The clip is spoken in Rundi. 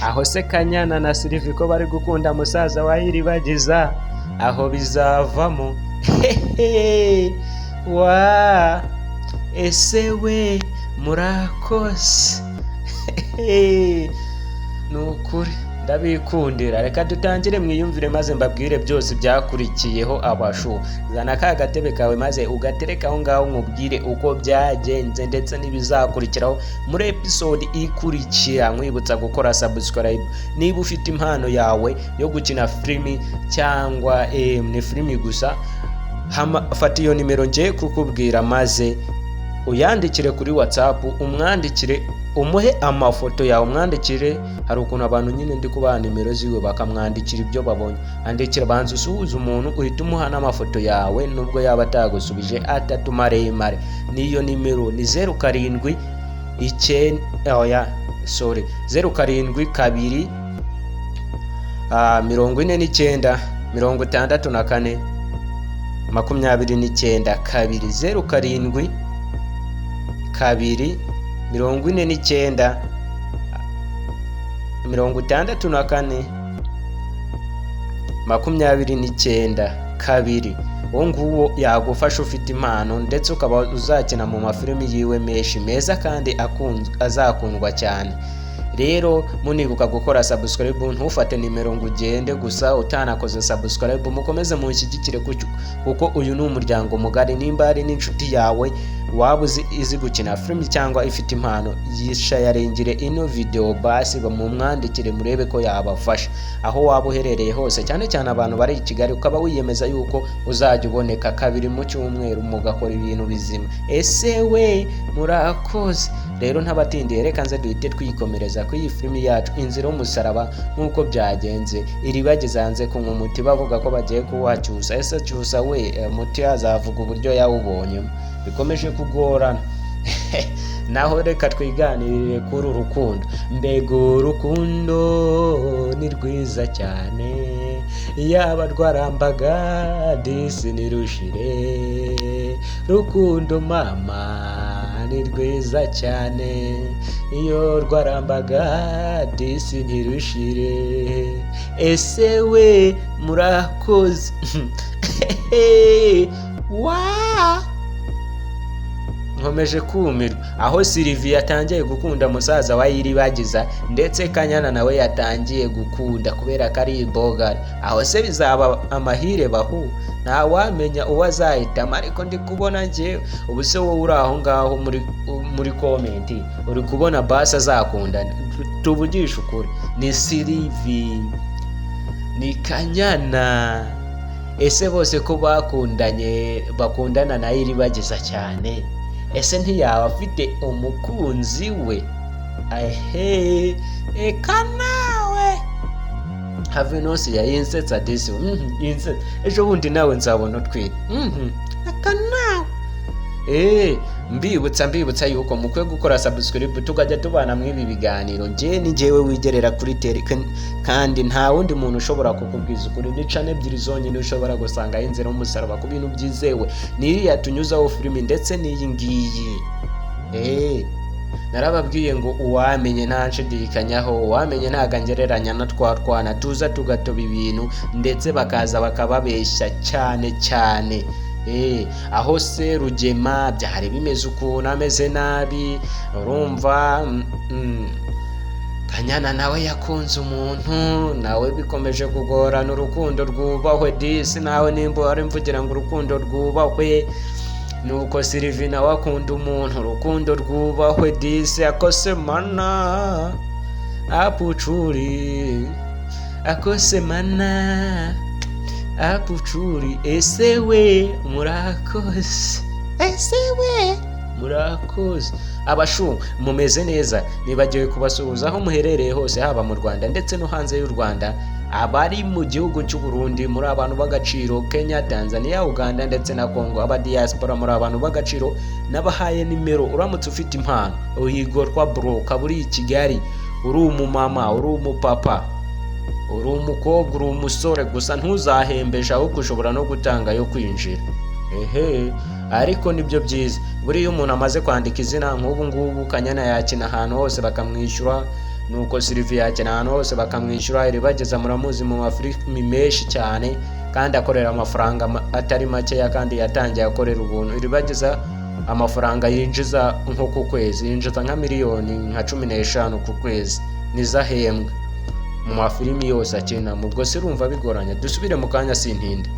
Aho se Kanyana na Silivi ko bari gukunda musaza wa Iribagiza, aho bizavamo? Hehe, wa ese we, murakoze. Hehe, ni ukuri ndabikundira. Reka dutangire mwiyumvire maze mbabwire byose byakurikiyeho. Abashu, zana ka gatebe kawe maze ugatereke aho ngaho, nkubwire uko byagenze ndetse n'ibizakurikiraho muri episode ikurikira. Nkwibutsa gukora subscribe. Niba ufite impano yawe yo gukina filimi cyangwa ni filimi gusa, fata iyo nimero ngiye kukubwira maze uyandikire kuri WhatsApp, umwandikire, umuhe amafoto yawe, umwandikire. Hari ukuntu abantu nyine ndi kubaha nimero ziwe bakamwandikira ibyo babonye. Andikira, banza usuhuze umuntu, uhita umuha n'amafoto yawe nubwo yaba atagusubije, atatu maremare. N'iyo nimero ni 079, oya, sorry, 072 49 64 29 2, 072 49 64 29 2. Uwo nguwo yagufasha ufite impano, ndetse ukaba uzakina mu mafilimi yiwe menshi meza kandi azakundwa cyane. Rero munibuka gukora subscribe. Ntufate nimero ngo ugende gusa utanakoze subscribe. Mukomeze munshyigikire kuko uyu ni umuryango mugari. Nimba hari n'inshuti yawe waba uzi izi gukina filimi cyangwa ifite impano, yishayaringire ino video basi, mumwandikire murebe ko yabafasha aho waba uherereye hose, cyane cyane abantu bari i Kigali, ukaba wiyemeza yuko uzajya uboneka kabiri mu cyumweru mugakora ibintu bizima. Ese we, murakoze. Rero ntabatindiye, reka nze duhite twikomereza kuri iyi filimi yacu Inzira y'Umusaraba. Nk'uko byagenze, Iribagiza yanze kunywa umuti bavuga ko bagiye kuwuha Cyusa. Ese Cyusa we, umuti azavuga uburyo yawubonyemo? Bikomeje kugorana. Naho reka twiganirire kuri uru rukundo. Mbega urukundo ni rwiza cyane, yaba rwarambaga disi nirushire. Rukundo mama ni rwiza cyane, iyo rwarambaga disi ntirushire. Ese we, murakoze. Wa nkomeje kumirwa aho Silivi yatangiye gukunda musaza wa Iribagiza, ndetse Kanyana nawe yatangiye gukunda kubera ko ari ibogari. Aho se bizaba amahire bahu? Ntawamenya uwo azahitamo, ariko ndi kubona njyewe. Ubu se wowe uri aho ngaho muri comment, uri kubona basi azakundana? Tuvugishe ukuri, ni Silivi, ni Kanyana? Ese bose ko bakundanye, bakundana na Iribagiza cyane, ese ntiyaba afite umukunzi we? Ehe, eka nawe have nosi yayinsetsa disi, yinsetsa. Ejo bundi nawe nzabona utwite. Eka nawe. Mbibutsa yuko mukwiye gukora subscribe tukajya tubana muri ibi biganiro. Njye ni njyewe wigerera kuri tele, kandi nta wundi muntu ushobora kukubwiza ukuri. Ni channel ebyiri zonyine ushobora gusangaho Inzira y'Umusaraba ku bintu byizewe, ni iriya tunyuzaho filimi ndetse n'iyi ngiyi. Narababwiye ngo uwamenye ntashidikanyaho, uwamenye ntabwo angereranya na twa twana tuza tugatoba ibintu ndetse bakaza bakababeshya cyane cyane. Aho se Rugema byari bimeze ukuntu ameze nabi, urumva Kanyana nawe yakunze umuntu, nawe bikomeje kugorana. Urukundo rwubahwe disi, nawe nimba wari mvugira ngo urukundo rwubahwe. Nuko Silivi nawe akunda umuntu, urukundo rwubahwe disi. Akose mana apucuri, akose mana apucuri. Ese we, murakoze. Ese we, murakoze. Abashu, mumeze neza? Nibagiwe kubasuhuza aho muherereye hose, haba mu Rwanda ndetse no hanze y'u Rwanda. Abari mu gihugu cy'u Burundi, muri abantu b'agaciro. Kenya, Tanzania, Uganda ndetse na Congo, aba diaspora, muri abantu b'agaciro. Nabahaye nimero. Uramutse ufite impano uyigorwa bro, ukaba uri i Kigali, uri umumama, uri umupapa, uri umukobwa, uri umusore, gusa ntuzahembeshe, ahubwo ushobora no gutanga yo kwinjira. Ehe, ariko nibyo byiza, buriya umuntu amaze kwandika izina nk'ubu ngubu, Kanyana yakina ahantu hose bakamwishyura. Nuko Sylvie yakina ahantu hose bakamwishyura. Iribageza muramuzi mu mafilimi menshi cyane, kandi akorera amafaranga atari makeya, kandi yatangiye akorera ubuntu. Iribageza amafaranga yinjiza nko ku kwezi, yinjiza nka miliyoni nka 15 ku kwezi, nizo ahembwa mu mafilimi yose akina. Ubwo se urumva bigoranye? Dusubire mu kanya, sintinde.